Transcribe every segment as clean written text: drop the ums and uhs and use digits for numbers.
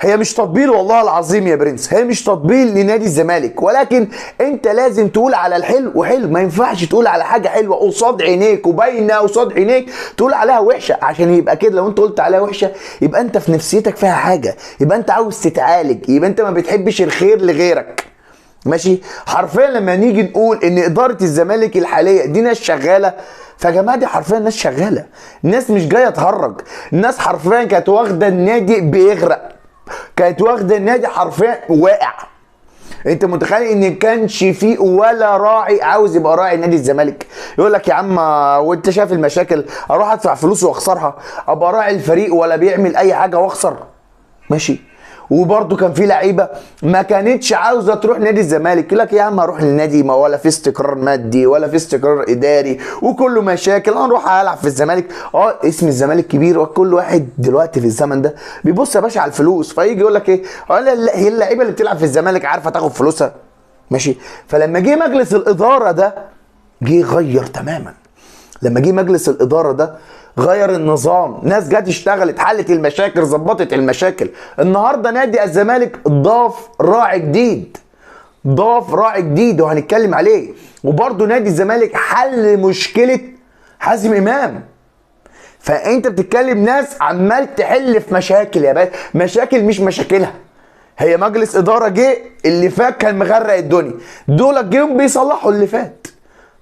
هي مش تطبيل والله العظيم يا برنس، هي مش تطبيل لنادي الزمالك، ولكن انت لازم تقول على الحلو حلو، ما ينفعش تقول على حاجة حلوة قصاد عينيك وباينه قصاد عينيك تقول عليها وحشة، عشان يبقى كده لو انت قلت عليها وحشة يبقى انت في نفسيتك فيها حاجة، يبقى انت عاوز تتعالج، يبقى انت ما بتحبش الخير لغيرك. ماشي، حرفيا لما نيجي نقول ان ادارة الزمالك الحالية دي ناس شغالة، فجماعة دي حرفيا ناس شغالة، الناس مش جاية تهرج، الناس حرفيا كانت واخده النادي بيغرق، كانت واخده النادي حرفيا واقع. انت متخيل ان كانش فيه ولا راعي عاوز يبقى راعي نادي الزمالك؟ يقول لك يا عم وانت شايف المشاكل، اروح ادفع فلوس واخسرها، ابقى راعي الفريق ولا بيعمل اي حاجة واخسر. ماشي، وبرده كان في لعيبة ما كانتش عاوزه تروح نادي الزمالك، يقول لك يا عم اروح للنادي ما ولا في استقرار مادي ولا في استقرار اداري وكله مشاكل، انا اروح العب في الزمالك. اسم الزمالك كبير، وكل واحد دلوقتي في الزمن ده بيبص يا باشا على الفلوس، فيجي يقول لك ايه، هي اللعيبة اللي بتلعب في الزمالك عارفه تاخد فلوسها. ماشي، فلما جه مجلس الادارة ده جه غير تماما، لما جه مجلس الادارة ده غير النظام، ناس جت اشتغلت، حلت المشاكل، ظبطت المشاكل. النهارده نادي الزمالك ضاف راعي جديد، ضاف راعي جديد وهنتكلم عليه. وبرده نادي الزمالك حل مشكلة حازم امام. فانت بتتكلم ناس عمال تحل في مشاكل يا باشا، مشاكل مش مشاكلها. هي مجلس ادارة جه اللي فات كان مغرق الدنيا، دول جم بيصلحوا اللي فات،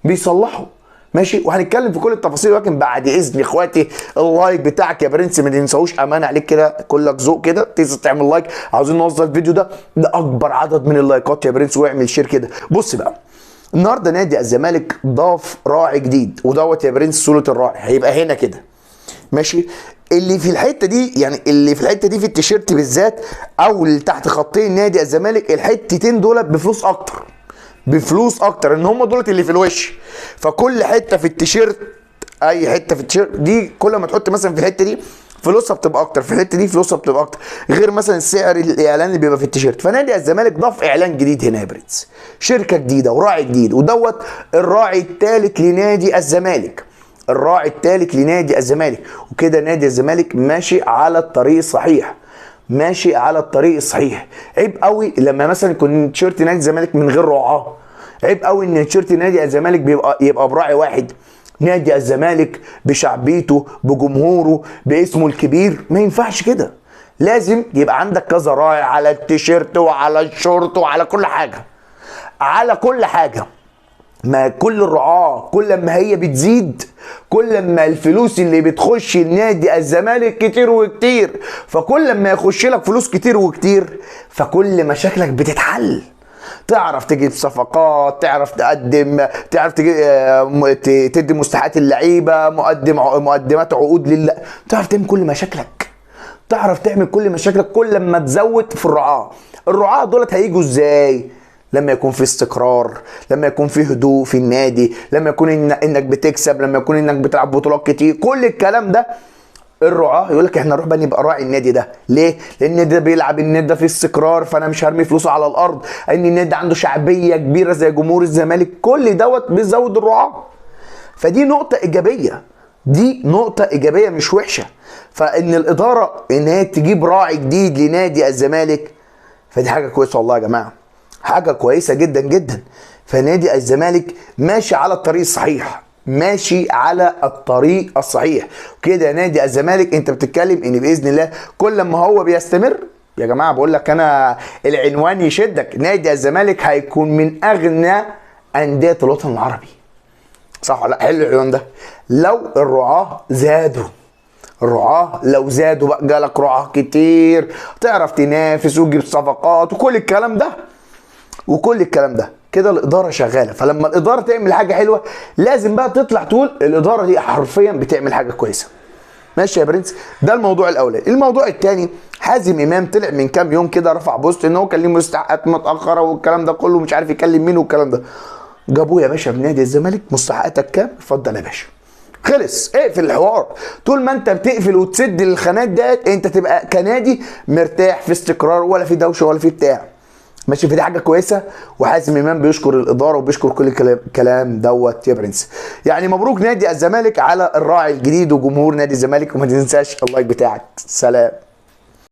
بيصلحوا. ماشي، وهنتكلم في كل التفاصيل، ولكن بعد اذن اخواتي ال like بتاعك يا برنس ما تنساهوش، امانه عليك كده، كلك ذوق كده تنسى تعمل like. عاوزين نوصل الفيديو ده لاكبر عدد من اللايكات يا برنس، واعمل share كده. بص بقى، النهارده نادي الزمالك ضاف راعي جديد، ودوت يا برنس صوره الراعي هيبقى هنا كده. ماشي، اللي في الحتة دي، يعني اللي في الحتة دي في التيشيرت بالذات او اللي تحت خطين نادي الزمالك، الحتتين دول بفلوس اكتر، بفلوس اكتر، ان هم دولت اللي في الوش. فكل حتة في التيشيرت، اي حتة في التيشيرت دي، كل ما تحط مثلا في الحتة دي فلوسها بتبقى اكتر، في الحتة دي فلوسها بتبقى اكتر، غير مثلا سعر الاعلان اللي بيبقى في التيشيرت. فنادي الزمالك ضاف اعلان جديد هنا يا برنس، شركة جديدة وراعي جديد، ودوت الراعي الثالث لنادي الزمالك، الراعي الثالث لنادي الزمالك. وكده نادي الزمالك ماشي على الطريق الصحيح، ماشي على الطريق الصحيح. عيب قوي لما مثلا يكون تيشيرت نادي الزمالك من غير رعاه، عيب قوي ان تيشيرت نادي الزمالك يبقى براعي واحد. نادي الزمالك بشعبيته بجمهوره باسمه الكبير ما ينفعش كده، لازم يبقى عندك كذا راعي على التيشيرت وعلى الشورت وعلى كل حاجة، على كل حاجة. ما كل الرعاة كل ما هي بتزيد كل ما الفلوس اللي بتخش لنادي الزمالك كتير وكتير، فكل ما يخش لك فلوس كتير وكتير فكل مشاكلك بتتحل، تعرف تجيب صفقات، تعرف تقدم، تعرف تدي مستحقات اللعيبة، مقدمات عقود لله، تعرف تعمل كل مشاكلك، تعرف تعمل كل مشاكلك كل ما تزود في الرعاة. الرعاة دولت هيجوا ازاي؟ لما يكون في استقرار، لما يكون في هدوء في النادي، لما يكون انك بتكسب، لما يكون انك بتلعب بطولات كتير، كل الكلام ده الرعاة يقول لك احنا نروح بقى نبقى راعي النادي ده. ليه؟ لان النادي ده بيلعب، النادي ده في استقرار، فانا مش هرمي فلوسه على الارض، ان النادي ده عنده شعبية كبيرة زي جمهور الزمالك، كل دوت بيزود الرعاة. فدي نقطة ايجابية، دي نقطة ايجابية مش وحشة. فان الادارة ان هي تجيب راعي جديد لنادي الزمالك فدي حاجة كويسة والله يا جماعة، حاجة كويسة جدا جدا. فنادي الزمالك ماشي على الطريق الصحيح، ماشي على الطريق الصحيح كده. نادي الزمالك انت بتتكلم ان باذن الله كل ما هو بيستمر يا جماعة، بقول لك انا العنوان يشدك، نادي الزمالك هيكون من اغنى اندية الوطن العربي، صح ولا لا؟ حلو العنوان ده. لو الرعاة زادوا، الرعاة لو زادوا بقى، جالك رعاه كتير، تعرف تنافس وتجيب صفقات وكل الكلام ده، وكل الكلام ده كده الادارة شغالة. فلما الادارة تعمل حاجة حلوة لازم بقى تطلع تقول الادارة دي حرفيا بتعمل حاجة كويسة. ماشي يا برنس، ده الموضوع الاولاني. الموضوع الثاني، حازم امام طلع من كام يوم كده رفع post ان هو كان ليه مستحقات متاخرة والكلام ده كله، مش عارف يكلم مين والكلام ده. جابوه يا باشا من نادي الزمالك، مستحقاتك كام؟ اتفضل يا باشا. خلص، اقفل الحوار. طول ما انت بتقفل وتسد الخانات ديت انت تبقى كنادي مرتاح، في استقرار ولا في دوشه ولا في بتاع. ماشي، فدي حاجة كويسة. وحازم امام بيشكر الادارة وبيشكر كل الكلام دوت يا برنس. يعني مبروك نادي الزمالك على الراعي الجديد وجمهور نادي الزمالك، وما تنساش ال like بتاعك. سلام.